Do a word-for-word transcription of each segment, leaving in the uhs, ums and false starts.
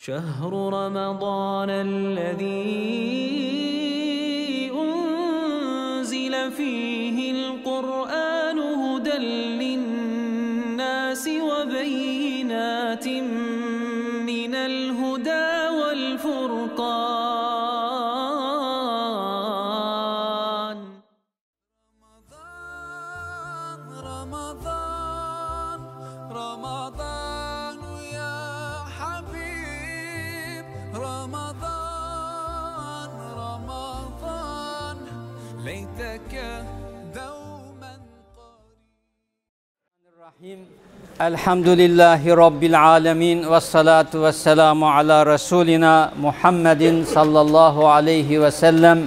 شهر رمضان الذي أنزل فيه القرآن هدى للناس وبينات من الهدى والفرقان. رمضان، رمضان، رمضان يا حبيب، رمضان، رمضان، ليتك دوما قريب. الرحيم. الحمد لله رب العالمين، والصلاة والسلام على رسولنا محمد صلى الله عليه وسلم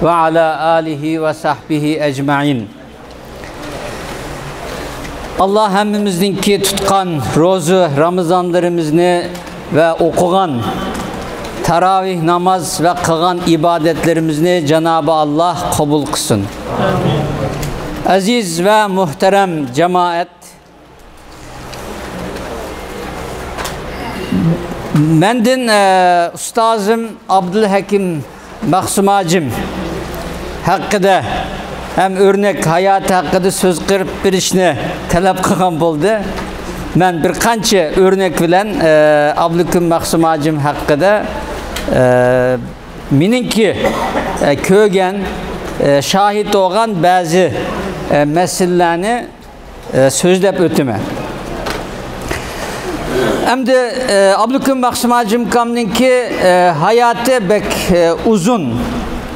وعلى آله وصحبه أجمعين. ئاللا ھەممىمىزنىڭكى تۇتقان روزا، رامىزانلىرىمىزنى ۋە ئوقۇغان تاراۋىھ ناماز ۋە قىلغان ئىبادەتلىرىمىزنى جانابى ئاللا قوبۇل قىلسۇن. ئەزىز ۋە مۇھتەرەم جامائەت، مەندىن، ئە، ئۇستازىم ئابدۇلھەكىم مەخسۇم ھاجىم ھەققىدە ھەم ئۆرنەك ھاياتى ھەققىدە سۆز قىلىپ بېرىشنى تەلەپ قىلغان بولدى. مەن بىر قانچە ئۆرنەك بىلەن، ئە، ئابدۇلھەكىم مەخسۇم ھاجىم ھەققىدە، ئە، مېنىڭكى، ئە، كۆرگەن، ئە، شاھىت بولغان بەزى، ئە، مەسىلىلەرنى ئە، سۆزلەپ ئۆتىمەن. ئەمدى، ئە، ئابلىكىم مەخسۇم ھاجىمكامنىڭكى، ئە، ھاياتى بەك، ئە، ئۇزۇن.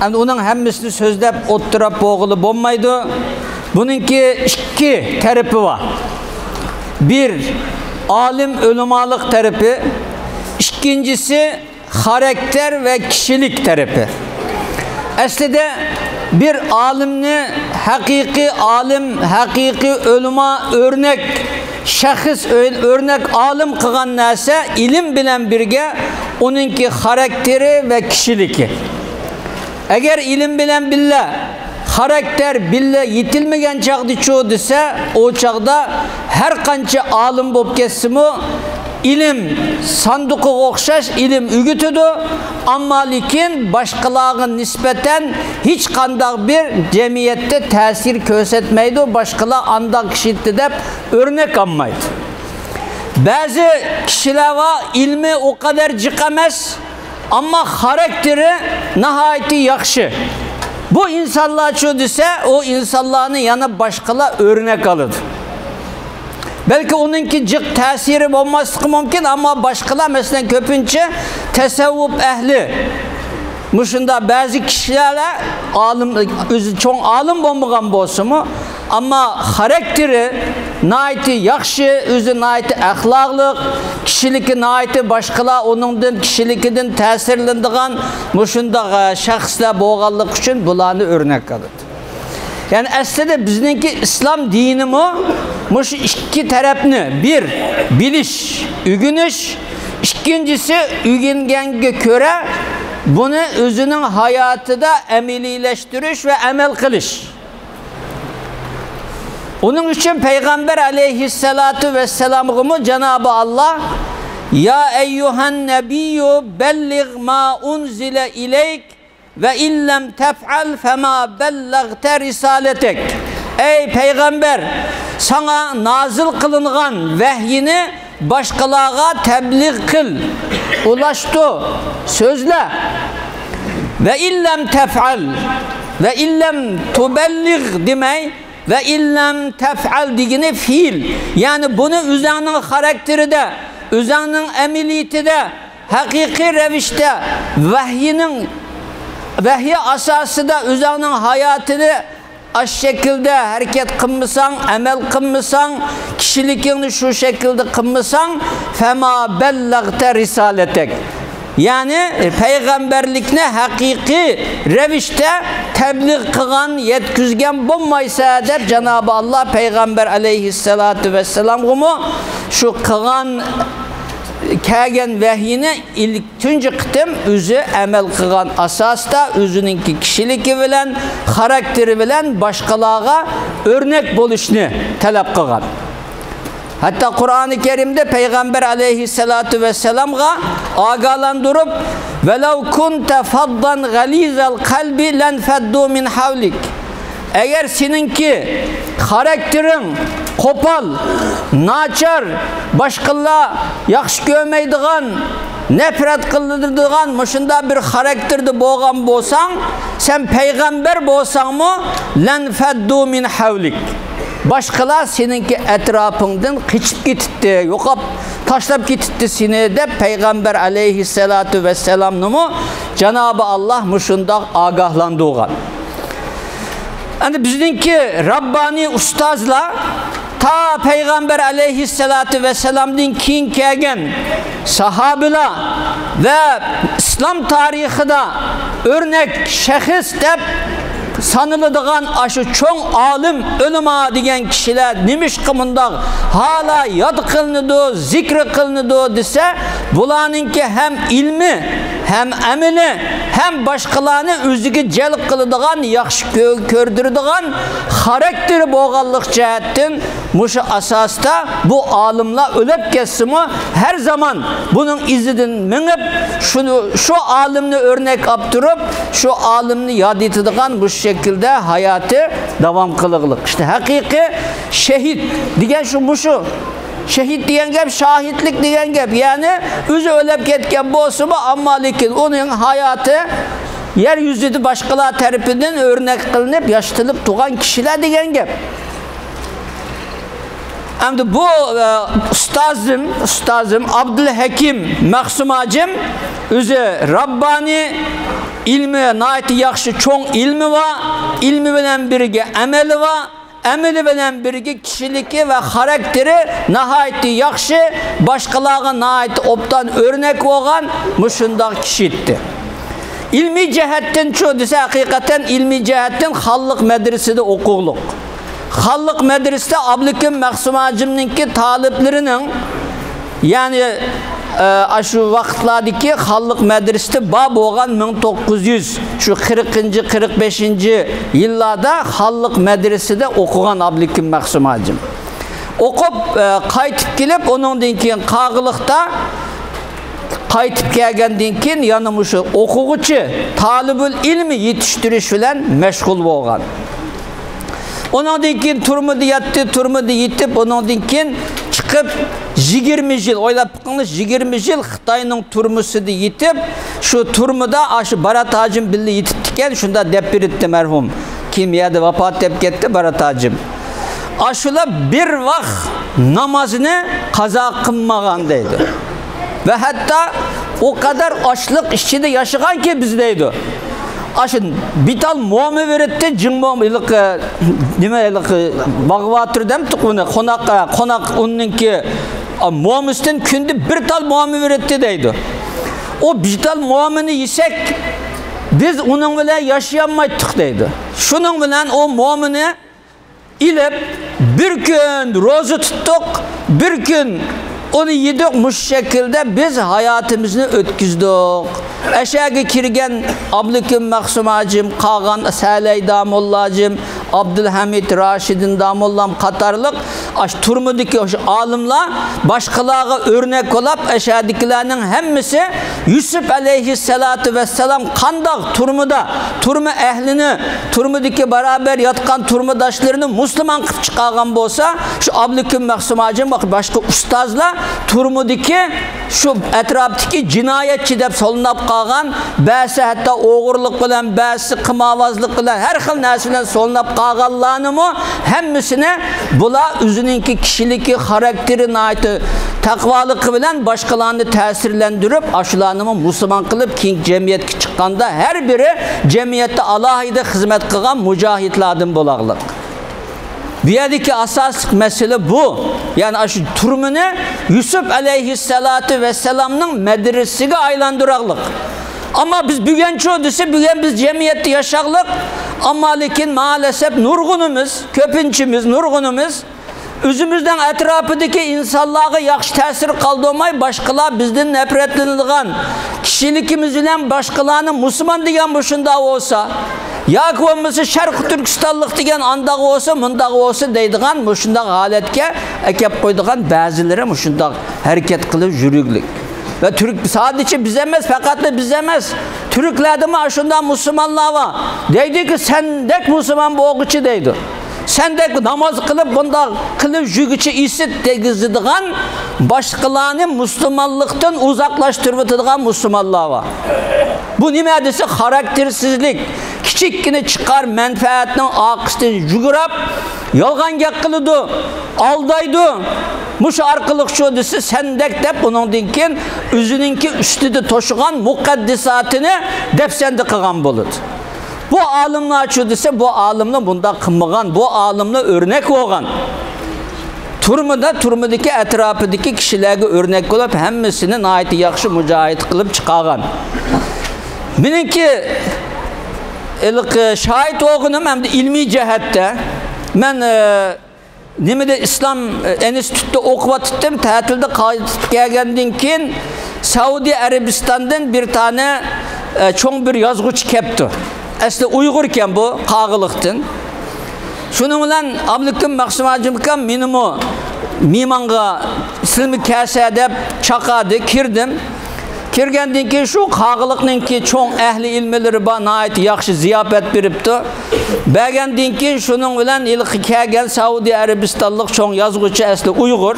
ئەمدى ئۇنىڭ ھەممىسىنى سۆزلەپ ئوتتۇراپ بولغىلى بولمايدۇ. بۇنىڭكى ئىككى تەرىپى بار. بىر، ئالىم ئۆلىمالىق تەرىپى، ئىككىنچىسى، خاراكتېر ۋە كىشىلىك تەرىپى. ئەسلىدە بىر ئالىمنى ھەقىقىي ئالىم، ھەقىقىي ئۆلىما، ئۆرنەك شەخس، ئۆ-، ئۆرنەك ئالىم قىلغان نەرسە ئىلىم بىلەن بىرگە ئۇنىڭكى خاراكتېرى ۋە كىشىلىكى. ئەگەر ئىلىم بىلەن بىللە خاراكتېر بىللە يېتىلمىگەن چاغدىچۇ دېسە، ئۇ چاغدا ھەر قانچە ئالىم بولۇپ كەتسىمۇ، ئىلىم ساندۇقىغا ئوخشاش ئىلىم ئۆگىتىدۇ، ئەمما لېكىن باشقىلارغا نىسبەتەن ھېچقانداق بىر جەمئىيەتتە تەسىر كۆرسەتمەيدۇ، باشقىلار ئانداق كىشى دەپ ئۆرنەك ئالمايدۇ. بەزى كىشىلەر بار، ئىلمى ئۇ قەدەر جىق ئەمەس، ئەمما خاراكتېرى ناھايىتى ياخشى. بۇ ئىنسانلارچۇ دېسە، ئۇ ئىنسانلارنى يەنە باشقىلار ئۆرنەك ئالىدۇ. بەلكى ئۇنىڭكى جىق تەسىرى بولماسلىقى مۇمكىن، ئەمما باشقىلار، مەسىلەن، كۆپىنچە تەسەۋۋۇپ ئەھلى، مۇشۇنداق بەزى كىشىلەر ئالىم، ئۆزى چوڭ ئالىم بولمىغان بولسىمۇ، ئەمما خاراكتېرى ناھايىتى ياخشى، ئۆزى ناھايىتى ئەخلاقلىق، كىشىلىكى ناھايىتى، باشقىلار ئۇنىڭدىن، كىشىلىكىدىن تەسىرلىنىدىغان مۇشۇنداق، ئە، شەخسلەر بولغانلىقى ئۈچۈن بۇلارنى ئۆرنەك ئالىدۇ. يەنى ئەسلىدە بىزنىڭكى ئىسلام دىنىمۇ مۇشۇ ئىككى تەرەپنى، بىر، بىلىش، ئۆگىنىش، ئىككىنچىسى، ئۆگەنگەنگە كۆرە بۇنى ئۆزىنىڭ ھاياتىدا ئەمەلىيلەشتۈرۈش ۋە ئەمەل قىلىش. ئۇنىڭ ئۈچۈن پەيغەمبەر ئەلەيھىسسالاتۇ ۋەسسالامغىمۇ جانابى ئاللا، يا ئەييۇھەن نەبىييۇ بەللىغ ما ئۇنزىلە ئىلەيك ۋە ئىللەم تەفئەل فەما بەللەغتە رىسالەتەك. ئەي پەيغەمبەر، ساڭا نازىل قىلىنغان ۋەھيىنى باشقىلارغا تەبلىغ قىل، ئۇلاشتۇر، سۆزلە. ۋە ئىللەم تەفئەل، ۋە ئىللەم تۇبەللىغ دېمەي، ۋە ئىللەم تەفئەل دېگىنى پېئىل. يەنى بۇنى ئۆزۈڭنىڭ خاراكتېرىدە، ئۆزۈڭنىڭ ئەمەلىيىتىدە، ھەقىقىي رەۋىشتە ۋەھيىنىڭ، ۋەھيى ئاساسىدا ئۆزۈڭنىڭ ھاياتىنى ئاشۇ شەكىلدە ھەرىكەت قىلمىساڭ، ئەمەل قىلمىساڭ، كىشىلىكىڭنى شۇ شەكىلدە قىلمىساڭ، فەما بەللەغتە رىسالەتەك. يەنى پەيغەمبەرلىكنى ھەقىقىي رەۋىشتە تەبلىغ قىلغان، يەتكۈزگەن بولمايسەن دەپ جانابى ئاللا پەيغەمبەر ئەلەيھىسسالاتۇ ۋەسسالامغىمۇ شۇ قىلغان، كەلگەن ۋەھيىنى ئىلك تۇنجى قېتىم ئۆزى ئەمەل قىلغان ئاساستا ئۆزىنىڭكى كىشىلىكى بىلەن، خاراكتېرى بىلەن باشقىلارغا ئۆرنەك بولۇشنى تەلەپ قىلغان. ھەتتا قۇرئانى كەرىمدە پەيغەمبەر ئەلەيھىسسالاتۇ ۋەسسالامغا ئاگاھلاندۇرۇپ، «ۋەلەۋ كۇنتە فەززەن غەلىزەل قەلبى لەنفەددۇ مىن ھەۋلىك.» ئەگەر سېنىڭكى خاراكتېرىڭ قوپال، ناچار، باشقىلار ياخشى كۆرمەيدىغان، نەپرەت قىلىدىغان مۇشۇنداق بىر خاراكتېردا بولغان بولساڭ، سەن پەيغەمبەر بولساڭمۇ، لەنفەددۇ مىن ھەۋلىك، باشقىلار سېنىڭكى ئەتراپىڭدىن قېچىپ كېتىتتى، يوقاپ تاشلاپ كېتىتتى سېنى، دەپ پەيغەمبەر ئەلەيھىسسالاتۇ ۋەسسالامنىمۇ جانابى ئاللا مۇشۇنداق ئاگاھلاندۇرغان. ئەمدى بىزنىڭكى راببانىي ئۇستازلار تا پەيغەمبەر ئەلەيھىسسالاتۇ ۋەسسالامدىن كېيىن كەلگەن ساھابىلار ۋە ئىسلام تارىخىدا ئۆرنەك شەخس دەپ سانىلىدىغان ئاشۇ چوڭ ئالىم، ئۆلىما دېگەن كىشىلەر نېمىشقا مۇنداق ھالا ياد قىلىنىدۇ، زىكرى قىلىنىدۇ دېسە، بۇلارنىڭكى ھەم ئىلمى، ھەم ئەمىلى، ھەم باشقىلارنى ئۆزىگە جەلپ قىلىدىغان، ياخشى كۆ-، كۆردۈرىدىغان خاراكتېرى بولغانلىق جەھەتتىن مۇشۇ ئاساستا بۇ ئالىملار ئۆلۈپ كەتسىمۇ، ھەر زامان بۇنىڭ ئىزىدىن مېڭىپ، شۇنى، شۇ ئالىمنى ئۆرنەك ئاپتۇرۇپ، شۇ ئالىمنى ياد ئېتىدىغان مۇشۇ شەكىلدە ھاياتى داۋام قىلغلىق. ئىشتە ھەقىقىي شېھىت دېگەن شۇ، مۇشۇ. شېھىت دېگەن گەپ، شاھىتلىك دېگەن گەپ. يەنى ئۆزى ئۆلۈپ كەتكەن بولسىمۇ، ئەمما لېكىن ئۇنىڭ ھاياتى يەر يۈزىدە باشقىلار تەرىپىدىن ئۆرنەك قىلىنىپ ياشىتىلىپ تۇرغان كىشىلەر دېگەن گەپ. ئەمدى بۇ، ئە، ئۇستازىم، ئۇستازىم ئابدۇلھەكىم مەخسۇم ھاجىم ئۆزى راببانىي ئىلمى، ناھايىتى ياخشى چوڭ ئىلمى بار، ئىلمى بىلەن بىرگە ئەمەلى بار، ئەمىلى بىلەن بىرگە كىشىلىكى ۋە خاراكتېرى ناھايىتى ياخشى، باشقىلارغا ناھايىتى ئوبدان ئۆرنەك بولغان مۇشۇنداق كىشى ئىدى. ئىلمىي جەھەتتىنچۇ دېسە، ھەقىقەتەن ئىلمىي جەھەتتىن خانلىق مەدرىسىدە ئوقۇغلۇق. خانلىق مەدرىسىدە ئابلىكىم مەخسۇم ھاجىمنىڭكى تالىپلىرىنىڭ، يەنى، ئە، ئاشۇ ۋاقىتلاردىكى خانلىق مەدرىسىدە بار بولغان مىڭ توققۇز يۈز، شۇ قىرىقىنچى، قىرىق بەشىنچى يىللاردا خانلىق مەدرىسىدە ئوقۇغان ئابلىكىم مەخسۇم ھاجىم. ئوقۇپ، ئە، قايتىپ كېلىپ، ئۇنىڭدىن كېيىن قاغىلىقتا قايتىپ كەلگەندىن كېيىن يەنە مۇشۇ ئوقۇغۇچى، تالىبۇل ئىلمى يېتىشتۈرۈش بىلەن مەشغۇل بولغان. ئۇنىڭدىن كېيىن تۈرمىدە ياتتى، تۈرمىدە يېتىپ، ئۇنىڭدىن كېيىن چىقىپ، يىگىرمە يىل، ئويلاپ بېقىڭلار، يىگىرمە يىل خىتاينىڭ تۈرمىسىدە يېتىپ، شۇ تۈرمىدە ئاشۇ بارات ھاجىم بىللە يېتىپتىكەن، شۇنداق دەپ بېرىپتۇ مەرھۇم. كېيىن يەردە ۋاپات تېپىپ كەتتى بارات ھاجىم. ئاشۇلار بىر ۋاق نامازنى قازا قىلمىغان دەيدۇ. ۋە ھەتتا ئۇ قەدەر ئاچلىق ئىچىدە ياشىغانكى بىز دەيدۇ. ئاشۇ بىتال موما بېرىتتى، جىڭ موما، ھېلىقى، نېمە، ھېلىقى باغۋاتۇر دەمتۇق ئۇنى، قوناق، قوناق ئۇننىڭكى، ئا، مومىسىدىن كۈندە بىر تال موما بېرىتتى دەيدۇ. ئۇ بىتال مومىنى يېسەك، بىز ئۇنىڭ بىلەن ياشىيالمايتتۇق دەيدۇ. شۇنىڭ بىلەن ئۇ مومىنى ئېلىپ، بىر كۈن روزا تۇتتۇق، بىر كۈن ئۇنى يېدۇق، مۇشۇ شەكىلدە بىز ھاياتىمىزنى ئۆتكۈزدۇق. ئەشەگە كىرگەن ئابلىكىم مەخسۇم ھاجىم، قالغان سەلەي داموللا ھاجىم، ئابدۇلھەمىد راشىدىن داموللام قاتارلىق ئاشۇ تۈرمىدىكى ئاشۇ ئالىملار باشقىلارغا ئۆرنەك بولاپ، ئەشەدىكىلەرنىڭ ھەممىسى يۈسۈپ ئەلەيھىسسالاتۇ ۋەسسالام قانداق تۈرمىدە، تۈرمە ئەھلىنى، تۈرمىدىكى بارابەر ياتقان تۈرمىداشلىرىنى مۇسۇلمان قىلىپ چىقارغان بولسا، شۇ ئابلىكىم مەخسۇم ھاجىم، باشقا ئۇستازلار تۈرمىدىكى شۇ ئەتراپتىكى جىنايەتچى دەپ سولىنىپ قالغان، بەزىسى ھەتتا ئوغرىلىق بىلەن، بەزىسى قىمارۋازلىق بىلەن، ھەر خىل نەرسە بىلەن سولىنىپ قالغانلارنىمۇ ھەممىسىنى بۇلار ئۆزىنىڭكى كىشىلىكى، خاراكتېرى ناھايىتى تەقۋالىقى بىلەن باشقىلارنى تەسىرلەندۈرۈپ، ئاشۇلارنىمۇ مۇسۇلمان قىلىپ، كېيىنكى جەمئىيەتكە چىققاندا ھەر بىرى جەمئىيەتتە ئالاھىدە خىزمەت قىلغان مۇجاھىدلاردىن بولاغلىق. بۇ يەردىكى ئاساسلىق مەسىلە بۇ. يەنى ئاشۇ تۈرمىنى يۈسۈپ ئەلەيھىسسالاتۇ ۋەسسالامنىڭ مەدرىسىگە ئايلاندۇراغلىق. ئەمما بىز بۈگۈنچۇ دېسە، بۈگۈن بىز جەمئىيەتتە ياشاغلىق. ئەمما لېكىن مائەلەسەپ نۇرغۇنىمىز، كۆپىنچىمىز، نۇرغۇنىمىز ئۆزىمىزنىڭ ئەتراپىدىكى ئىنسانلارغا ياخشى تەسىر قالدۇرماي، باشقىلار بىزدىن نەپرەتلىنىدىغان، كىشىلىكىمىز بىلەن باشقىلارنى مۇسۇلمان دېگەن مۇشۇنداق بولسا، ياكى بولمىسا شەرقىي تۈركىستانلىق دېگەن ئانداق بولسا، مۇنداق بولسا دەيدىغان، مۇشۇنداق ھالەتكە ئەكەپ قويىدىغان بەزىلىرى مۇشۇنداق ھەرىكەت قىلىپ يۈرگلۈك. ۋە تۈرك سادىچە بىز ئەمەس، پەقەتلا بىز ئەمەس. تۈركلەردىمۇ ئاشۇنداق مۇسۇلمانلار بار. دەيدۇكى، سەندەك مۇسۇلمان بولغۇچى دەيدۇ. سەندەك ناماز قىلىپ، بۇنداق قىلىپ يۈرگۈچى ئىسىت دېگۈزىدىغان، باشقىلارنى مۇسۇلمانلىقتىن ئۇزاقلاشتۇرۇۋېتىدىغان مۇسۇلمانلار بار. بۇ نېمە دېسە، خاراكتېرسىزلىك. كىچىككىنە چىقار مەنپەئەتنىڭ ئارقىسىدىن يۈگۈرۈپ، يالغان گەپ قىلىدۇ، ئالدايدۇ. مۇشۇ ئارقىلىق شۇ دېسە، سەندەك دەپ، ئۇنىڭدىن كېيىن ئۆزىنىڭكى ئۈستىدە توشۇغان مۇقەددىساتىنى دەپسەندە قىلغان بولىدۇ. بۇ ئالىملار شۇ دېسە، بۇ ئالىملار بۇنداق قىلمىغان، بۇ ئالىملار ئۆرنەك بولغان. تۈرمىدە، تۈرمىدىكى ئەتراپىدىكى كىشىلەرگە ئۆرنەك بولۇپ، ھەممىسىنى ناھايىتى ياخشى مۇجاھىد قىلىپ چىقارغان. مېنىڭكى ھېلىقى شاھىت بولغىنىم ھەمدە ئىلمىي جەھەتتە مەن، ئە، نېمىدە ئىسلام، ئە، ئىنستىتۇتتا ئوقۇۋاتاتتىم. تەتىلدە قايتىپ كەلگەندىن كېيىن سەئۇدى ئەرەبىستاندىن بىر تانە، ئە، چوڭ بىر يازغۇچى كەپتۇ. ئەسلى ئۇيغۇر ئىكەن بۇ، قاغىلىقتىن. شۇنىڭ بىلەن ئابلىكىم مەخسۇم ھاجىم ئاكام مېنىمۇ مېھمانغا، سىلمۇ كەلسە دەپ چاقىردى، كىردىم. كىرگەندىن كېيىن شۇ قاغىلىقنىڭكى چوڭ ئەھلى ئىلمىلىرى بار، ناھايىتى ياخشى زىياپەت بېرىپتۇ. بەرگەندىن كېيىن شۇنىڭ بىلەن ھېلىقى كەلگەن سەئۇدى ئەرەبىستانلىق چوڭ يازغۇچى، ئەسلى ئۇيغۇر.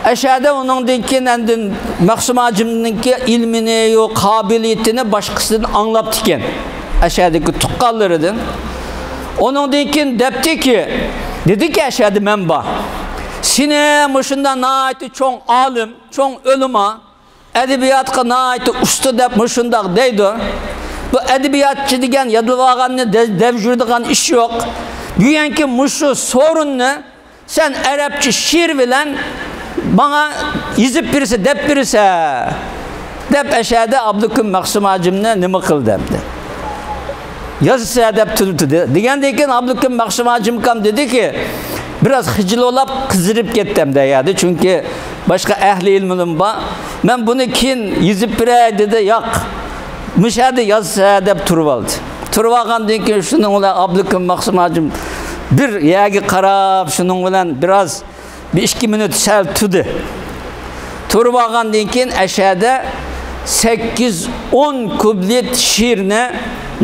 ئەشەدە ئۇنىڭدىن كېيىن ئاندىن مەخسۇم ھاجىمنىڭكى ئىلمىنى، يو، قابىلىيىتىنى باشقىسىدىن ئاڭلاپتىكەن. ئەشەدىكى تۇغقانلىرىدىن. ئۇنىڭدىن كېيىن دەپتىكى، دېدىكى، ئەشەدە مەن بار. سېنى مۇشۇنداق ناھايىتى چوڭ ئالىم، چوڭ ئۆلىما، ئەدەبىياتقا ناھايىتى ئۇستا دەپ مۇشۇنداق دەيدۇ. بۇ ئەدەبىياتچى دېگەن يادلىۋالغاننى دە-، دەپ يۈرىدىغان ئىش يوق. بۈگۈنكى مۇشۇ سورۇننى سەن ئەرەبچە شېئىر بىلەن ماڭا يېزىپ بېرىسە، دەپ بېرىسە، دەپ ئەشەدە ئابلىكىم مەخسۇم ھاجىمنى نېمە قىلدى ئەمدى؟ يازسا دەپ تۇرۇپتۇ دېگەندىن كېيىن ئابلىكىم مەخسۇم ھاجىم ئاكام دېدىكى، بىراز خىجىل بولاپ قىزىرىپ كەتتىم دەيدۇ، چۈنكى باشقا ئەھلى ئىلمىلىرىم بار. مەن بۇنى كېيىن يېزىپ بېرەي دېدى، ياق، مۇشەدە يازسا دەپ تۇرۇۋالدى. تۇرۇۋالغاندىن كېيىن شۇنىڭ بىلەن ئابلىكىم مەخسۇم ھاجىم بىر يەرگە قاراپ، شۇنىڭ بىلەن بىراز بىر ئىككى مىنۇت سەل تۇردى. تۇرۇپ ئالغاندىن كېيىن ئەشەدە سەككىز ئون كۇپلېت شېئىرنى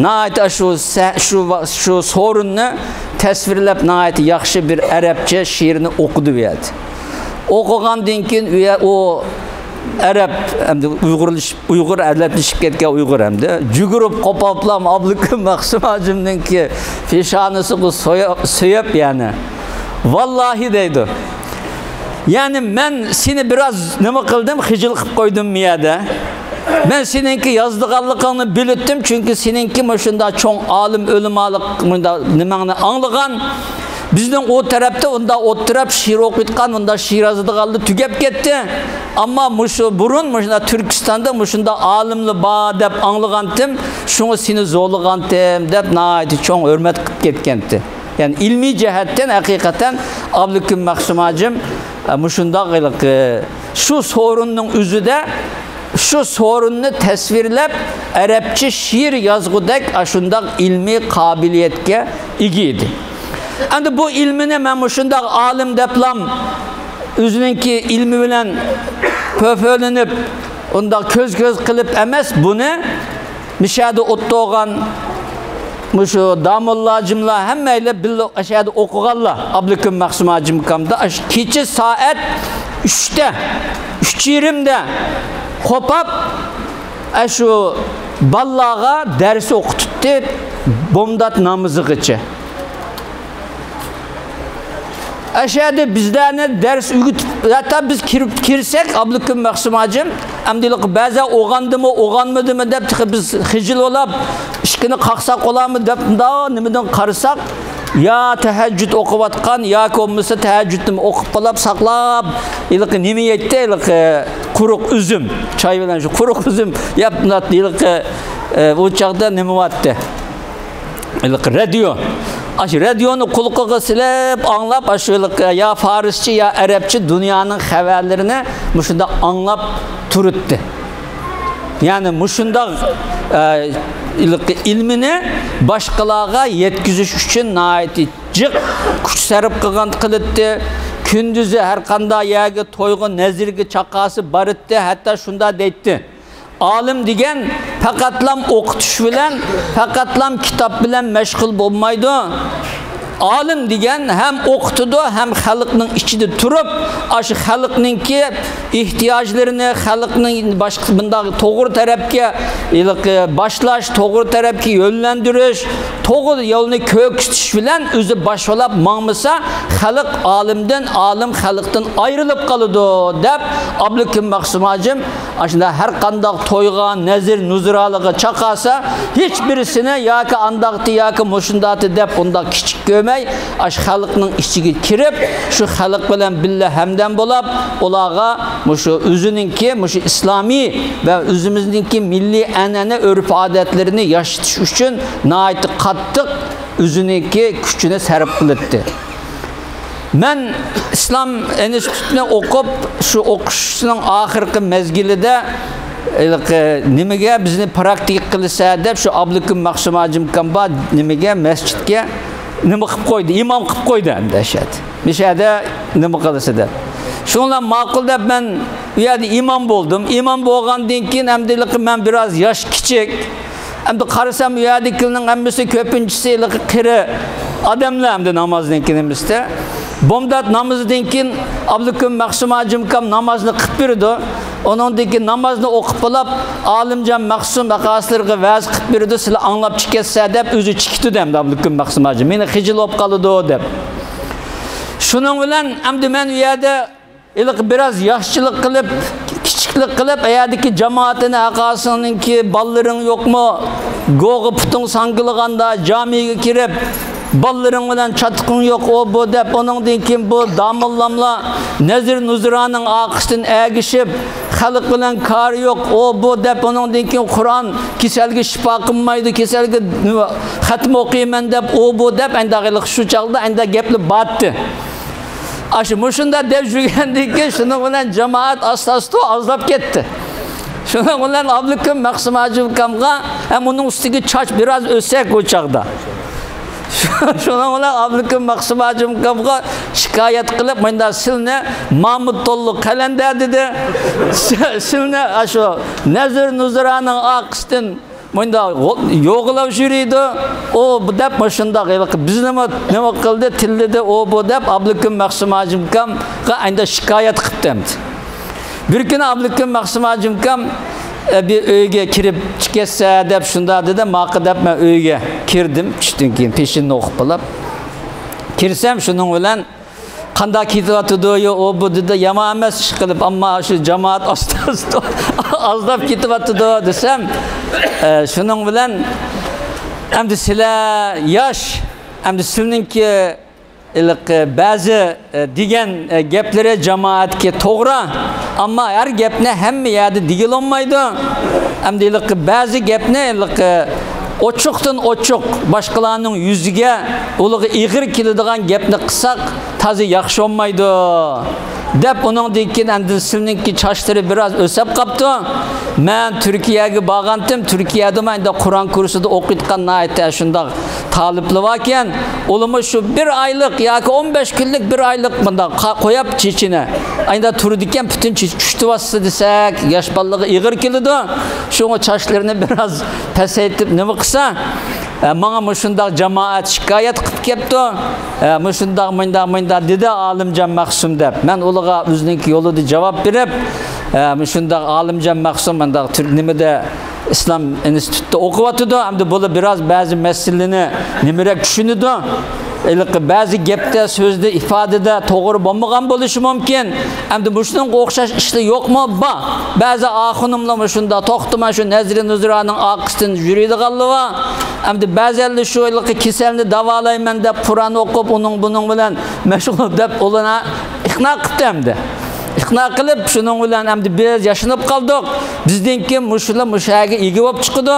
ناھايىتى شۇ سە-، شۇ ۋا-، شۇ سورۇننى تەسۋىرلەپ ناھايىتى ياخشى بىر ئەرەبچە شېئىرنى ئوقۇدى بۇ يەردە. ئوقۇغاندىن كېيىن ئۇ يە-، ئۇ ئەرەب ئەمدى ئۇيغۇرلىشىپ ئۇيغۇر ئەرلەپلىشىپ كەتكەن ئۇيغۇر ئەمدى. جۈگۈرۈپ قوپاپلام ئابلىكىم مەخسۇم ھاجىمنىڭكى پېشانىسىغا سۆيە-، سۆيۈپ يەنى. ۋاللاھى دەيدۇ. يەنى مەن سېنى بىراز نېمە قىلدىم، خىجىل قىلىپ قويدۇم بۇ يەردە. مەن سېنىڭكى يازىدىغانلىقىڭنى بىلىتتىم، چۈنكى سېنىڭكى مۇشۇنداق چوڭ ئالىم ئۆلىمالىق مۇنداق نېمەڭنى ئاڭلىغان. بىزنىڭ ئۇ تەرەپتە ئۇنداق ئولتۇرۇپ شېئىر ئوقۇيدىغان، ئۇنداق شېئىر يازىدىغانلار تۈگەپ كەتتى. ئەمما مۇشۇ بۇرۇن مۇشۇنداق تۈركىستاندا مۇشۇنداق ئالىملار بار دەپ ئاڭلىغانتىم، شۇڭا سېنى زورلىغانتىم دەپ ناھايىتى چوڭ ھۆرمەت قىلىپ كەتكەنتى. يەنى ئىلمىي جەھەتتىن ھەقىقەتەن ئابلىكىم مەخسۇم ھاجىم، ئە، مۇشۇنداق ھېلىقى شۇ سورۇننىڭ ئۆزىدە شۇ سورۇننى تەسۋىرلەپ، ئەرەبچە شېئىر يازغۇدەك ئاشۇنداق ئىلمىي قابىلىيەتكە ئىگە ئىدى. ئەمدى بۇ ئىلمىنى مەن مۇشۇنداق ئالىم دەپلام ئۆزىنىڭكى ئىلمى بىلەن پۆپۆلىنىپ، ئۇنداق كۆز-كۆز قىلىپ ئەمەس، بۇنى مۇشەدە ئولتۇرغان مۇشۇ داموللا ھاجىملار ھەممەيلەن بىللە ئەشەدە ئوقۇغانلار. ئابلىكىم مەخسۇم ھاجىم ئاكامدا ئاش-، كېچە سائەت ئۈچتە، ئۈچ يېرىمدە قوپاپ، ئاشۇ بالىلارغا دەرس ئوقۇتۇتتى، بومدات نامىزىغىچە. ئەشەدە بىزلەرنى دەرس ئۆگىتىپ، ھەتتا بىز كىرىپ، كىرسەك، ئابلىكىم مەخسۇم ھاجىم، ئەمدى بەزەن ئوغاندىمۇ، ئوغانمىدىمۇ دەپ، تېخى بىز خىجىل بولاپ، ئىشىكنى قاقساق بولامۇ دەپ، مۇنداق نېمىدىن قارىساق، يا تەھەججۇد ئوقۇۋاتقان، ياكى بولمىسا تەھەججۇدنى ئوقۇپ بولاپ، ساقلاپ، ھېلىقى نېمە يەيتتى، ھېلىقى قۇرۇق ئۈزۈم، چاي بىلەن شۇ قۇرۇق ئۈزۈم يەپ تۇراتتى، ھېلىقى، ئە، ئۇ چاغدا نېمە بارتتى؟ ھېلىقى رادىيو. ئاشۇ رادىيونى قۇلىقىغا سېلىپ ئاڭلاپ، ئاشۇ ھېلىقى يا فارسچە، يا ئەرەبچە دۇنيانىڭ خەۋەرلىرىنى مۇشۇنداق ئاڭلاپ تۇراتتى. يەنى مۇشۇنداق، ئە، ھېلىقى ئىلمىنى باشقىلارغا يەتكۈزۈش ئۈچۈن ناھايىتى جىق كۈچ سەرپ قىلغان قىلىتتى. كۈندۈزى ھەر قانداق يەرگە، تويغا، نەزىرگە، چاقاسى بارىتتى. ھەتتا شۇنداق دەيتتى: «ئالىم دېگەن پەقەتلام ئوقۇتۇش بىلەن، پەقەتلام كىتاب بىلەن مەشغۇل بولمايدۇ. ئالىم دېگەن ھەم ئوقۇتىدۇ، ھەم خەلقنىڭ ئىچىدە تۇرۇپ، ئاشۇ خەلقنىڭكى ئېھتىياجلىرىنى، خەلقنىڭ باشقا مۇنداق توغرا تەرەپكە ھېلىقى باشلاش، توغرا تەرەپكە يۆنلەندۈرۈش، توغرا يولنى كۆرسىتىش بىلەن ئۆزى باش بولاپ ماڭمىسا، خەلق ئالىمدىن، ئالىم خەلقتىن ئايرىلىپ قالىدۇ» دەپ، ئابلىكىم مەخسۇم ھاجىم ئاشۇنداق ھەر قانداق تويغا، نەزىر نۇزرالىغا چاقاسا، ھېچ بىرسىنى ياكى ئانداقتى ياكى مۇشۇنداقتى دەپ ئۇنداق كىچىك كۆرمەي، ئاشۇ خەلقنىڭ ئىچىگە كىرىپ، شۇ خەلق بىلەن بىللە ھەمدەم بولاپ، ئۇلارغا مۇشۇ ئۆزىنىڭكى، مۇشۇ ئىسلامىي ۋە ئۆزىمىزنىڭكى مىللىي ئەنئەنە، ئۆرپ-ئادەتلىرىنى ياشىتىش ئۈچۈن ناھايىتى قاتتىق ئۆزىنىڭكى كۈچىنى سەرپ قىلاتتى. مەن ئىسلام ئىنستىتۇتىنى ئوقۇپ، شۇ ئوقۇشنىڭ ئاخىرقى مەزگىلىدە، ھېلىقى نېمىگە بىزنى پراكتىكا قىلىسە دەپ، شۇ ئابلىكىم مەخسۇم ھاجىم ئاكام بار نېمىگە، مەسچىتكە نېمە قىلىپ قويدى، ئىمام قىلىپ قويدى ئەمدى ئەشەدە. مىشەدە نېمە قىلىسى دەپ. شۇڭلار ماقۇل دەپ مەن ئۇ يەردە ئىمام بولدۇم. ئىمام بولغاندىن كېيىن ئەمدى ھېلىقى مەن بىراز ياش كىچىك. ئەمدى قارىسام، ئۇ يەردىكىلەرنىڭ ھەممىسى، كۆپىنچىسى ھېلىقى قېرى ئادەملەر ئەمدى نامازدىن كېيىن ھەممىسى. بومدات نامىزىدىن كېيىن ئابلىكىم مەخسۇم ھاجىم ئاكام نامازنى قىلىپ بېرىدۇ. ئۇنىڭدىن كېيىن نامازنى ئوقۇپ بولاپ، ئالىمجان مەخسۇم ئاقاسىلىرىغا ۋەز قىلىپ بېرىدۇ، سىلەر ئاڭلاپ چىقىسىلەر دەپ، ئۆزى چىقىتىدۇ ئەمدى ئابلىكىم مەخسۇم ھاجىم. مېنى خىجىل بولۇپ قالىدۇ دەپ. شۇنىڭ بىلەن ئەمدى مەن ئۇ يەردە ھېلىقى بىراز ياخشىلىق قىلىپ، كىچىكلىك قىلىپ، ئەيەردىكى جامائىتىنى، ھەققاسىڭنىڭكى بالىلىرىڭ يوقمۇ؟ گوغا پۇتۇڭ ساڭگىلىغاندا جامىگە كىرىپ، بالىلىرىڭ بىلەن چاتىقىڭ يوق، ئۇ بۇ دەپ، ئۇنىڭدىن كېيىن بۇ داموللاملار نەزىر نۇزرانىڭ ئارقىسىدىن ئەگىشىپ، خەلق بىلەن كارى يوق، ئۇ بۇ دەپ، ئۇنىڭدىن كېيىن قۇرئان كېسەلگە شىپا قىلمايدۇ، كېسەلگە خەتمە ئوقۇيمەن دەپ، ئۇ بۇ دەپ، ئەنداق ھېلىقى شۇ چاغدا ئەنداق گەپلەر بارتتى. ئاشۇ مۇشۇنداق دەپ يۈرگەندىن كېيىن، شۇنىڭ بىلەن جامائەت ئاستا-ئاستا ئازلاپ كەتتى. شۇنىڭ بىلەن ئابلىكىم مەخسۇم ھاجىم ئاكامغا ھەم ئۇنىڭ ئۈستىگە چاچ بىراز ئۆسەك ئۇ چاغدا. شۇنىڭ بىلەن ئابلىكىم مەخسۇم ھاجىم ئاكامغا شىكايەت قىلىپ، مۇنداق سىلنى مامۇت توللۇق قەلەندەر دېدى. سىلنى ئاشۇ نەزىر نۇزرانىڭ ئارقىسىدىن مۇنداق يوغىلاپ يۈرىدۇ، ئۇ بۇ دەپ مۇشۇنداق ھېلىقى بىزنىمۇ نېمە قىلدى، تىللىدى، ئۇ بۇ دەپ ئابلىكىم مەخسۇم ھاجىم ئاكامغا ئەندە شىكايەت قىپتۇ ئەمدى. بىر كۈنى ئابلىكىم مەخسۇم ھاجىم ئاكام، ئە، بىر ئۆيگە كىرىپ چىقىسە دەپ شۇنداق دېدى، ماقۇل دەپ مەن ئۆيگە كىردىم، چۈشتىن كېيىن پېشىننى ئوقۇپ بولاپ. كىرسەم شۇنىڭ بىلەن قانداق كېتىۋاتىدۇ، يا ئۇ بۇ دېدى، يامان ئەمەس ئىش قىلىپ، ئەمما شۇ جامائەت ئاستا-ئاستا ئازلاپ كېتىۋاتىدۇ دېسەم، ئە، شۇنىڭ بىلەن ئەمدى سىلەر ياش، ئەمدى سىلىنىڭكى ھېلىقى بەزى، ئە، دېگەن، ئە، گەپلىرى جامائەتكە توغرا، ئەمما ھەر گەپنى ھەممە يەردە دېگىلى بولمايدۇ. ئەمدى ھېلىقى بەزى گەپنى ھېلىقى ئوچۇقتىن ئوچۇق باشقىلارنىڭ يۈزىگە، ئۇلارغا ئېغىر كېلىدىغان گەپنى قىلساق، تازا ياخشى بولمايدۇ، دەپ، ئۇنىڭدىن كېيىن ئەمدى سىلىنىڭكى چاچلىرى بىراز ئۆسەپ قاپتۇ. مەن تۈركىيەگە بارغانتىم، تۈركىيەدىمۇ ئەمدى قۇرئان كۇرسىدا ئوقۇيدىغان ناھايىتى شۇنداق تالىپلار باركەن، ئۇلارمۇ شۇ بىر ئايلىق ياكى ئون بەش كۈنلۈك، بىر ئايلىق مۇنداق قا-، قوياپ چېچىنى، ئەمدى تۇرىدىكەن، پۈتۈن چېچى چۈشتۈۋاتسا دېسەك، ياش بالىلارغا ئېغىر كېلىدۇ. شۇڭا چاچلىرىنى بىراز پەسەيتىپ نېمە قىلسا، ئە، ماڭا مۇشۇنداق جامائەت شىكايەت قىلىپ كەپتۇ. ئە، مۇشۇنداق، مۇنداق، مۇنداق دېدى ئالىمجان مەخسۇم دەپ. مەن ئۇلارغا ئۆزىنىڭكى يولىدا جاۋاب بېرىپ، ئە، مۇشۇنداق ئالىمجان مەخسۇم مۇنداق تۈر-، نېمىدە، ئىسلام ئىنستىتۇتتا ئوقۇۋاتىدۇ. ئەمدى بۇلار بىراز بەزى مەسىلىنى نېمىرەك چۈشىنىدۇ. ھېلىقى بەزى گەپتە، سۆزدە، ئىپادىدە توغرا بولمىغان بولۇشى مۇمكىن. ئەمدى مۇشۇنىڭغا ئوخشاش ئىشلار يوقمۇ؟ بار. بەزى ئاخۇنۇملار مۇشۇنداق توختىماي شۇ نەزىرى نۇزرانىڭ ئارقىسىدىن يۈرىدىغانلار بار. ئەمدى بەزەنلەر شۇ ھېلىقى كېسەلنى داۋالايمەن دەپ قۇرئان ئوقۇپ، ئۇنىڭ بۇنىڭ بىلەن مەشغۇل دەپ ئۇلارنى ئىقنا قىپتۇ ئەمدى. ئىقنا قىلىپ، شۇنىڭ بىلەن ئەمدى بىز ياشىنىپ قالدۇق. بىزدىن كېيىن مۇشۇلار مۇشۇ يەرگە ئىگە بولۇپ چىقىدۇ.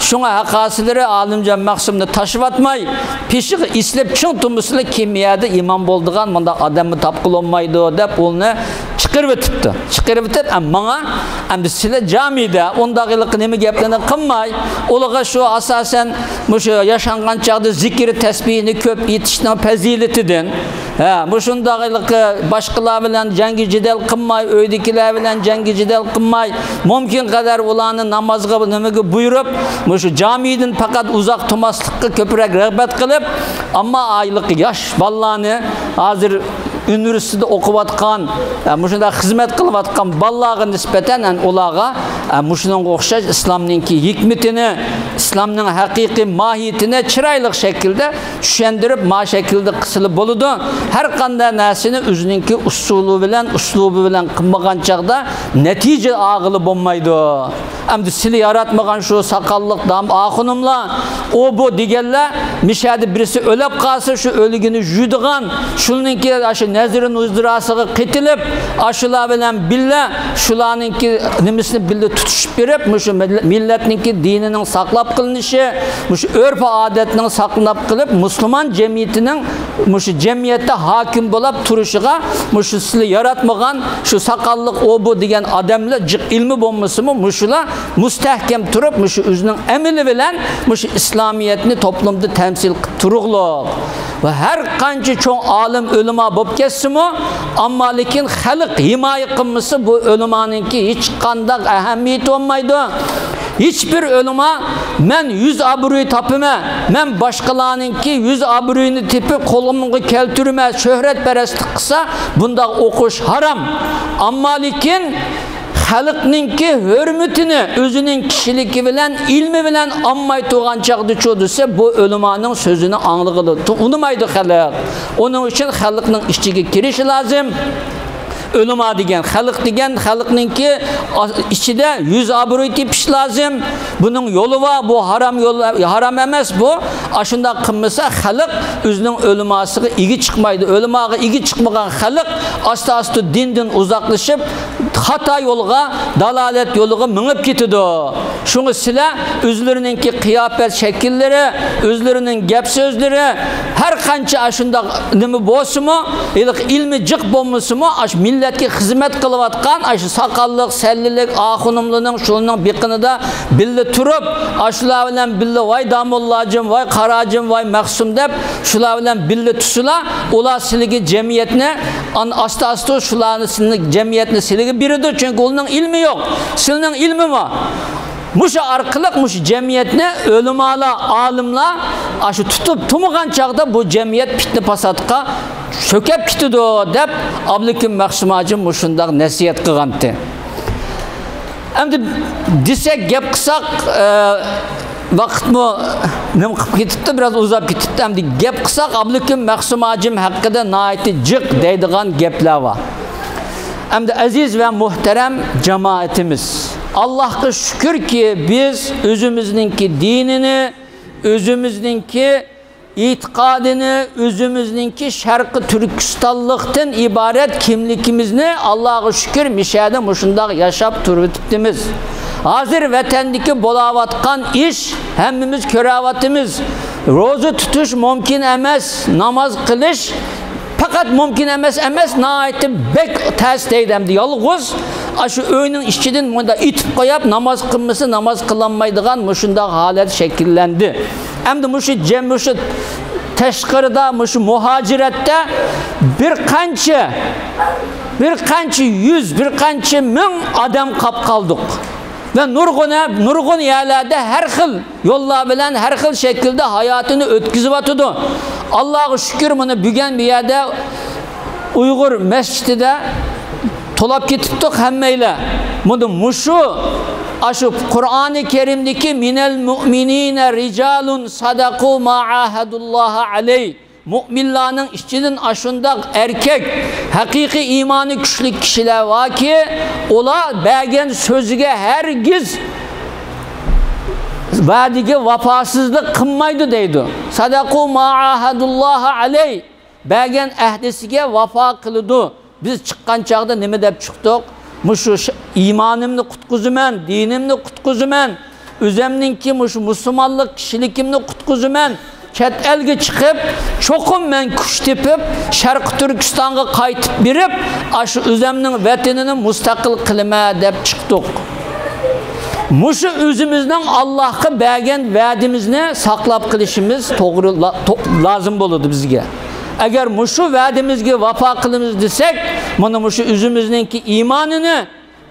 شۇڭا ھەققاسىلىرى ئالىمجان مەخسۇمنى تاشلىۋاتماي، پېشىغا ئېسىلىپ چىڭ تۇرمىسىلا، كىم يەردە ئىمام بولىدىغان مۇنداق ئادەمنى تاپقىلى بولمايدۇ، دەپ ئۇنى چىقىرىۋېتىپتۇ. چىقىرىۋېتىپ، ئە، ماڭا ئەمدى سىلەر جامىدە ئۇنداق ھېلىقى نېمە گەپلەرنى قىلماي، ئۇلارغا شۇ ئاساسەن مۇشۇ ياشانغان چاغدا زىكىر تەسبىھنى كۆپ ئېيتىشنىڭ پەزىلىتىدىن، ھە، مۇشۇنداق ھېلىقى باشقىلار بىلەن جەڭگى جېدەل قىلماي، ئۆيدىكىلەر بىلەن جەڭگى جېدەل قىلماي، مۇمكىن قەدەر ئۇلارنى نامازغا، نېمىگە بۇيرۇپ، مۇشۇ جامىدىن پەقەت ئۇزاق تۇرماسلىققا كۆپرەك رىغبەت قىلىپ، ئەمما ھېلىقى ياش بالىلارنى، ھازىر ئۇنىۋېرسىتېتتا ئوقۇۋاتقان، ئە، مۇشۇنداق خىزمەت قىلىۋاتقان بالىلارغا نىسبەتەن، ئەن، ئۇلارغا، ئە، مۇشۇنىڭغا ئوخشاش ئىسلامنىڭكى ھېكمىتىنى، ئىسلامنىڭ ھەقىقىي ماھىيىتىنى چىرايلىق شەكىلدە چۈشەندۈرۈپ، ما شەكىلدە قىلسىلا بولىدۇ. ھەر قانداق نەرسىنى ئۆزىنىڭكى ئۇسۇلى بىلەن، ئۇسلۇبى بىلەن قىلمىغان چاغدا نەتىجە ئالغىلى بولمايدۇ. ئەمدى سىلى ياراتمىغان شۇ ساقاللىق دام ئاخۇنۇملار، ئۇ بۇ دېگەنلەر، مىشەدە بىرسى ئۆلۈپ قالسا، شۇ ئۆلگىنى يۇيىدىغان، شۇنىڭكى ئاشۇ نەزىرى نۇزراسىغا قېتىلىپ، ئاشۇلار بىلەن بىللە، شۇلارنىڭكى نېمىسىنى بىللە تۇتۇشۇپ بېرىپ، مۇشۇ مىللە-، مىللەتنىڭكى دىنىنىڭ ساقلاپ قېلىنىشى، مۇشۇ ئۆرپ-ئادەتنىڭ ساقلاپ قېلىپ، مۇسۇلمان جەمئىيىتىنىڭ مۇشۇ جەمئىيەتتە ھاكىم بولاپ تۇرۇشىغا مۇشۇ سىلى ياراتمىغان شۇ ساقاللىق ئۇ بۇ دېگەن ئادەملەر جىق ئىلمى بولمىسىمۇ، مۇشۇلار مۇستەھكەم تۇرۇپ، مۇشۇ ئۆزىنىڭ ئەمىلى بىلەن مۇشۇ ئىسلامىيەتنى توپلۇمدا تەمسىل قىلىپ تۇرۇغلۇق. ۋە ھەر قانچە چوڭ ئالىم ئۆلىما بولۇپ كەتسىمۇ، ئەمما لېكىن خەلق ھىمايە قىلمىسا، بۇ ئۆلىمانىڭكى ھېچقانداق ئەھمىيىتى بولمايدۇ. ھېچبىر ئۆلىما، «مەن يۈز ئابرۇي تاپىمەن، مەن باشقىلارنىڭكى يۈز ئابرۇيىنى تېپىپ قولۇمغا كەلتۈرىمەن، شۆھرەتپەرەسلىك قىلسا، بۇنداق ئوقۇش ھارام.» ئەمما لېكىن خەلقنىڭكى ھۆرمىتىنى ئۆزىنىڭ كىشىلىكى بىلەن، ئىلمى بىلەن ئالماي تۇرغان چاغدىچۇ دېسە، بۇ ئۆلىمانىڭ سۆزىنى ئاڭلىغىلى ئۇنىمايدۇ خەلق. ئۇنىڭ ئۈچۈن خەلقنىڭ ئىچىگە كىرىشى لازىم. ئۆلىما دېگەن، خەلق دېگەن، خەلقنىڭكى ئىچىدە يۈز ئابرۇي تېپىش لازىم. بۇنىڭ يولى بار، بۇ ھارام يول، ھارام ئەمەس بۇ. ئاشۇنداق قىلمىسا، خەلق ئۆزىنىڭ ئۆلىماسىغا ئىگە چىقمايدۇ. ئۆلىماغا ئىگە چىقمىغان خەلق ئاستا-ئاستا دىندىن ئۇزاقلىشىپ، خاتا يولغا، دالالەت يولىغا مېڭىپ كېتىدۇ. شۇڭا سىلەر ئۆزلىرىنىڭكى قىياپەت شەكىللىرى، ئۆزلىرىنىڭ گەپ سۆزلىرى، ھەر قانچە ئاشۇنداق نېمە بولسىمۇ، ھېلىقى ئىلمى جىق بولمىسىمۇ، ئاشۇ مىللەتكە خىزمەت قىلىۋاتقان ئاشۇ ساقاللىق، سەللىلىك ئاخۇنۇملىرىنىڭ، شۇنىڭ بېقىنىدا بىللە تۇرۇپ، ئاشۇلار بىلەن بىللە، ۋاي داموللاجىم، ۋاي قاراجىم، ۋاي مەخسۇم دەپ، شۇلار بىلەن بىللە تۇرسىلا، ئۇلار سىلىگە جەمئىيەتنى ئان-، ئاستا-ئاستا شۇلارنى سىلنى، جەمئىيەتنى سىلىگە بېرىدۇ، چۈنكى ئۇنىڭ ئىلمى يوق، سىلنىڭ ئىلمى بار. مۇشۇ ئارقىلىق مۇشۇ جەمئىيەتنى ئۆلىمالار، ئالىملار ئاشۇ تۇتۇپ تۇرمىغان چاغدا بۇ جەمئىيەت پىتنە-پاساتقا چۆكۈپ كېتىدۇ، دەپ ئابلىكىم مەخسۇم ھاجىم مۇشۇنداق نەسىھەت قىلغانتى. ئەمدى دېسەك، گەپ قىلساق، ئە، ۋاقىتمۇ نېمە قىلىپ كېتىپتۇ، بىراز ئۇزاپ كېتىپتۇ. ئەمدى گەپ قىلساق، ئابلىكىم مەخسۇم ھاجىم ھەققىدە ناھايىتى جىق دەيدىغان گەپلەر بار. ئەمدى ئەزىز ۋە مۇھتەرەم جامائىتىمىز، ئاللاھقا شۈكۈركى، بىز ئۆزىمىزنىڭكى دىنىنى، ئۆزىمىزنىڭكى ئېتىقادىنى، ئۆزىمىزنىڭكى شەرقىي تۈركىستانلىقتىن ئىبارەت كىملىكىمىزنى، ئاللاغا شۈكۈر، مىشەدە مۇشۇنداق ياشاپ تۇرۇۋېتىپتىمىز. ھازىر ۋەتەندىكى بولاۋاتقان ئىش ھەممىمىز كۆرەۋاتىمىز. روزا تۇتۇش مۇمكىن ئەمەس، ناماز قىلىش پەقەت مۇمكىن ئەمەس، ئەمەس، ناھايىتى بەك تەس دەيدۇ. ئەمدى يالغۇز ئاشۇ ئۆينىڭ ئىچىدىن مۇنداق ئېتىپ قويۇپ، ناماز قىلمىسا، ناماز قىلالمايدىغان مۇشۇنداق ھالەت شەكىللەندى. ئەمدى مۇشۇ جەم-، مۇشۇ تەشقىرىدا، مۇشۇ مۇھاجىرەتتە بىر قانچە، بىر قانچە يۈز، بىر قانچە مىڭ ئادەم قاپ قالدۇق. ۋە نۇرغۇن، نۇرغۇن يەرلەردە ھەر خىل يوللار بىلەن ھەر خىل شەكىلدە ھاياتىنى ئۆتكۈزۈۋاتىدۇ. ئاللاغا شۈكۈر، مانا بۈگۈن بۇ يەردە ئۇيغۇر مەسچىتىدە تولاپ كېتىپتۇق ھەممەيلەن. مانا مۇشۇ، ئاشۇ قۇرئانى كەرىمدىكى «مىنەل مۇئمىنىنە رىجالۇن سەدەقۇ ما ئاھەدۇللاھە ئەلەيھ». مۇئمىنلارنىڭ ئىچىدىن ئاشۇنداق ئەركەك، ھەقىقىي ئىمانى كۈچلۈك كىشىلەر باركى، ئۇلار بەرگەن سۆزىگە ھەرگىز ۋەدىگە ۋاپاسىزلىق قىلمايدۇ دەيدۇ. سەدەقۇ ما ئاھەدۇللاھە ئەلەيھ. بەرگەن ئەھدىسىگە ۋاپا قىلىدۇ. بىز چىققان چاغدا نېمە دەپ چىقتۇق؟ مۇشۇ ش-، ئىمانىمنى قۇتقۇزىمەن، دىنىمنى قۇتقۇزىمەن، ئۆزەمنىڭكى مۇشۇ مۇسۇلمانلىق كىشىلىكىمنى قۇتقۇزىمەن، چەت ئەلگە چىقىپ، چوقۇم مەن كۈچ تېپىپ، شەرقىي تۈركىستانغا قايتىپ بېرىپ، ئاشۇ ئۆزەمنىڭ ۋەتىنىنى مۇستەقىل قىلىمەن دەپ چىقتۇق. مۇشۇ ئۆزىمىزنىڭ ئاللاھقا بەرگەن ۋەدىمىزنى ساقلاپ قېلىشىمىز توغرا، لا-، تو-، لازىم بولىدۇ بىزگە. ئەگەر مۇشۇ ۋەدىمىزگە ۋاپا قىلىمىز دېسەك، مانا مۇشۇ ئۆزىمىزنىڭكى ئىمانىنى،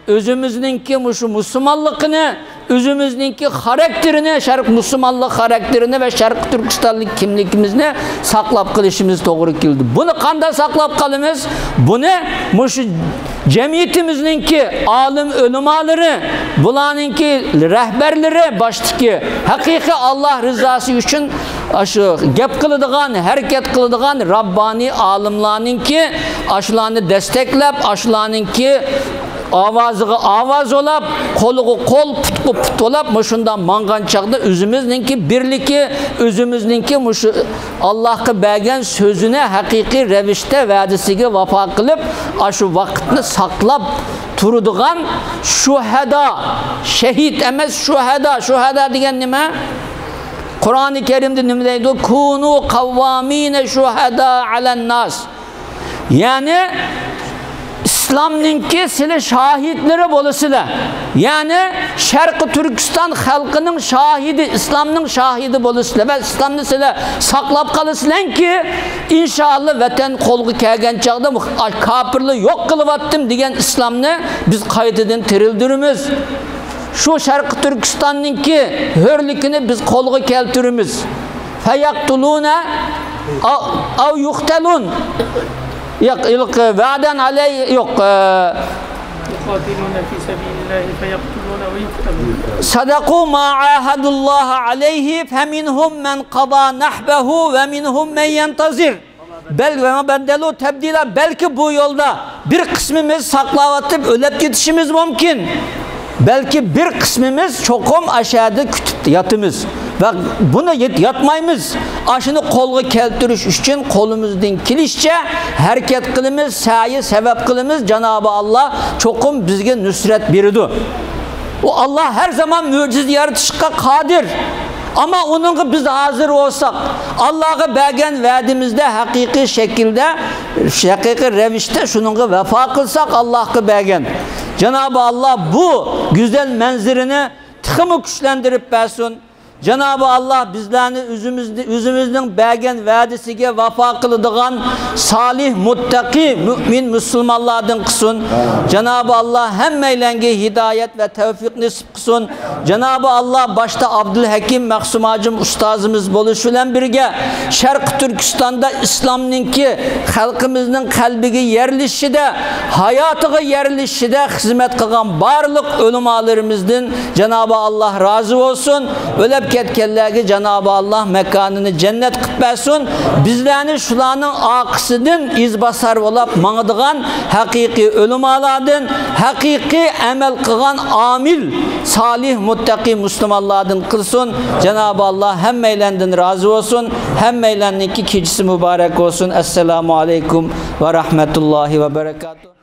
ئۆزىمىزنىڭكى مۇشۇ مۇسۇلمانلىقىنى، ئۆزىمىزنىڭكى خاراكتېرىنى، شەرق مۇسۇلمانلىق خاراكتېرىنى ۋە شەرقىي تۈركىستانلىق كىملىكىمىزنى ساقلاپ قېلىشىمىز توغرا كېلىدۇ. بۇنى قانداق ساقلاپ قالىمىز؟ بۇنى مۇشۇ جەمئىيىتىمىزنىڭكى ئالىم ئۆلىمالىرى، بۇلارنىڭكى رەھبەرلىرى، باشتىكى ھەقىقىي ئاللاھ رىزاسى ئۈچۈن ئاشۇ گەپ قىلىدىغان، ھەرىكەت قىلىدىغان راببانىي ئالىملارنىڭكى ئاشۇلارنى دەستەكلەپ، ئاشۇلارنىڭكى ئاۋازىغا ئاۋاز بولاپ، قولىغا قول، پۇتقا پۇت بولاپ، مۇشۇنداق ماڭغان چاغدا ئۆزىمىزنىڭكى بىرلىكى، ئۆزىمىزنىڭكى مۇشۇ ئاللاھقا بەرگەن سۆزىنى ھەقىقىي رەۋىشتە ۋەدىسىگە ۋاپا قىلىپ، ئاشۇ ۋاقىتنى ساقلاپ تۇرىدىغان شۇھەدا، شەھىد ئەمەس، شۇھەدا. شۇھەدا دېگەن نېمە؟ قۇرئانى كەرىمدە نېمە دەيدۇ؟ كۇنۇ قەۋۋامىنە شۇھەدا ئەلەنناس. يەنى ئىسلامنىڭكى سىلى شاھىدلىرى بولىسىلەر. يەنى شەرقىي تۈركىستان خەلقىنىڭ شاھىدى، ئىسلامنىڭ شاھىدى بولىسىلەر ۋە ئىسلامنى سىلەر ساقلاپ قالىسىلەركى، ئىنشائاللا، ۋەتەن قولغا كەلگەن چاغدا مۇ-، ئا-، كاپىرلار يوق قىلىۋەتتىم دېگەن ئىسلامنى بىز قايتىدىن تىرىلدۈرىمىز. شۇ شەرقىي تۈركىستاننىڭكى ھۆرلۈكىنى بىز قولغا كەلتۈرىمىز. فيقتلون أو، أو يقتلون. ياق، ياق، وعدا عليه، يوق، ئە، يقاتلون في سبيل الله فيقتلون ويقتلون. صدقوا ما عاهدوا الله عليه فمنهم من قضى نحبه ومنهم من ينتظر. بەل-، وما بدلوا تبديلا. بەلكى بۇ يولدا بىر قىسمىمىز ساقلاۋاتىپ ئۆلۈپ كېتىشىمىز مۇمكىن. بەلكى بىر قىسمىمىز چوقۇم ئاشەدە كۈتۈپ ياتىمىز. ۋە بۇنى يەت-، ياتمايمىز. ئاشۇنى قولغا كەلتۈرۈش ئۈچۈن قولىمىزدىن كېلىشىچە ھەرىكەت قىلىمىز، سەي سەۋەب قىلىمىز. جانابى ئاللا چوقۇم بىزگە نۇسرەت بېرىدۇ. ئۇ ئاللا ھەر زامان مۆجىزە يارىتىشقا قادىر. ئەمما ئۇنىڭغا بىز ھازىر بولساق، ئاللاغا بەرگەن ۋەدىمىزدە ھەقىقىي شەكىلدە، ھەقىقىي رەۋىشتە شۇنىڭغا ۋاپا قىلساق، ئاللاغا بەرگەن جانابى ئاللا بۇ گۈزەل مەنزىرىنى تېخىمۇ كۈچلەندۈرۈپ بەرسۇن. جانابى ئاللا بىزلەرنى ئۆزىمىزنى، ئۆزىمىزنىڭ بەرگەن ۋەدىسىگە ۋاپا قىلىدىغان سالىھ، مۇتتەقىي، مۇئمىن، مۇسۇلمانلاردىن قىلسۇن. جانابى ئاللا ھەممەيلەنگە ھىدايەت ۋە تەۋفىق نېسىپ قىلسۇن. جانابى ئاللا باشتا ئابدۇلھەكىم مەخسۇم ھاجىم ئۇستازىمىز بولۇش بىلەن بىرگە، شەرقىي تۈركىستاندا ئىسلامنىڭكى خەلقىمىزنىڭ قەلبىگە يەرلىشىشىدە، ھاياتىغا يەرلىشىشىدە خىزمەت قىلغان بارلىق ئۆلىمالىرىمىزدىن جانابى ئاللا رازى بولسۇن. ئۆلۈپ كەتكەنلەرگە جانابى ئاللا ماكانىنى جەننەت قىلىپ بەرسۇن. بىزلەرنى شۇلارنىڭ ئارقىسىدىن ئىزباسار بولاپ ماڭىدىغان ھەقىقىي ئۆلىمالاردىن، ھەقىقىي ئەمەل قىلغان ئامىل، سالىھ، مۇتتەقىي مۇسۇلمانلاردىن قىلسۇن. جانابى ئاللا ھەممەيلەندىن رازى بولسۇن. ھەممەيلەننىڭكى كېچىسى مۇبارەك بولسۇن. ئەسسالامۇ ئەلەيكۇم ۋە رەھمەتۇللاھى ۋە بەرەكاتۇھ.